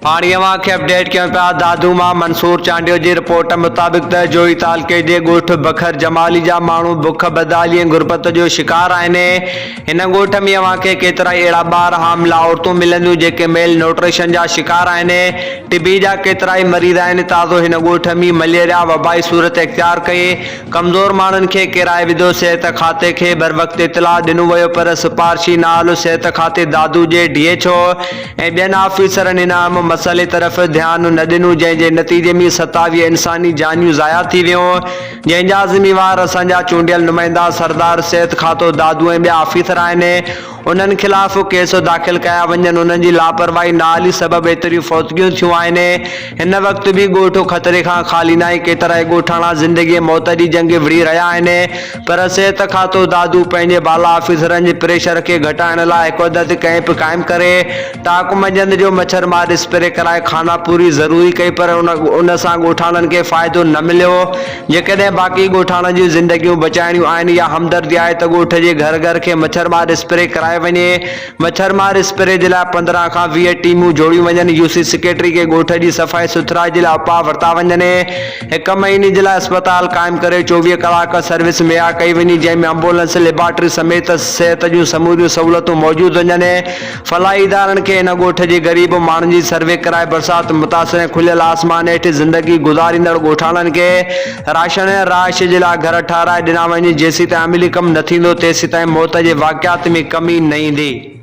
هاڻي اوهان کي اپڊيٽ ڪيون پيا دادو مان منصور چانڊيو جي رپورٽ مطابق ته جوهي تعلقي جي ڳوٺ بکر جمالي جا ماڻهو بک بدحالي ۽ غربت جو شڪار آهن هن ڳوٺ ۾ اوهان کي ڪيترائي اهڙا ٻار حاملا عورتون ملنديون جيڪي ميل نوٽريشن جا شڪار آهن ٽبي جا ڪيترائي مريض آهن تازو هن ڳوٺ ۾ مليريا وبائي صورت اختيار ڪئي ڪمزور ماڻهن کي ڪيرائي وڌو، صحت کاتي کي بروقت اطلاع ڏنو ويو پر سپارشي نااهل صحت کاتي دادو جي ڊي ايڇ او ۽ ٻين آفيسرن هن اهم مسئلي طرف ڌيان نه ڏنو جنهن جي نتيجي ۾ 27 انساني جانيون ضايع ٿي ويون جنهن جا ذميوار اسان جا چونڊيل نمائندا سردار صحت کاتو دادو ۽ ٻيا آفيسر آهن. انهن خلاف ڪيس داخل ڪيا وڃن، انهن جي لاپرواهي نااهلي سبب ايتريون فوتگيون ٿيون آهن، هن وقت به ڳوٺ خطري کان خالي ناهي، ڪيترائي ڳوٺاڻا زندگي ۽ موت جي جنگ وڙهي رهيا آهن پر صحت کاتو دادو پنهنجي بالا آفيسرن جي پريشر کي گهٽائڻ لاء هڪ عدد ڪئمپ قائم ڪري ٽاڪ منجهند جو مڇر مار اسپري ڪرائي خانه پوري ضروري ڪئي پر ان سان ڳوٺاڻن کي فائدو نه مليو. جيڪڏهن باقي ڳوٺاڻن جون زندگيون بچائڻيون آهن يا همدردي آهي ته ڳوٺ جي گهر گهر کي مڇر مار اسپري ڪرائي وڃي. مڇر مار اسپري جي لاء 15 کان 20 ٽيمون جوڙيون وڃن. يو سي سيڪريٽري کي ڳوٺ جي صفائي سٿرائي جي لاء اپاء ورتا وڃن. هڪ مهيني جي لاء اسپتال قائم ڪري 24 ڪلاڪ سروس مهيا ڪئي وڃي جنهن ۾ امبولنس، ليبارٽري سميت صحت جون سموريون سهولتون موجود هجن. فلاحي ادارن کي هن ڳوٺ جي غريب ماڻهن جي سروي ڪرائي برسات متاثر ۽ کليل آسمان هيٺ زندگي گذاريندڙ ڳوٺاڻن کي راشن ۽ رهائش جي لاء گهر ٺهرائي ڏنا وڃن جيسيتائين عملي ڪم نه ٿيندو تيسيتائين موت جي واقعات ۾ ڪمي نه ايندي.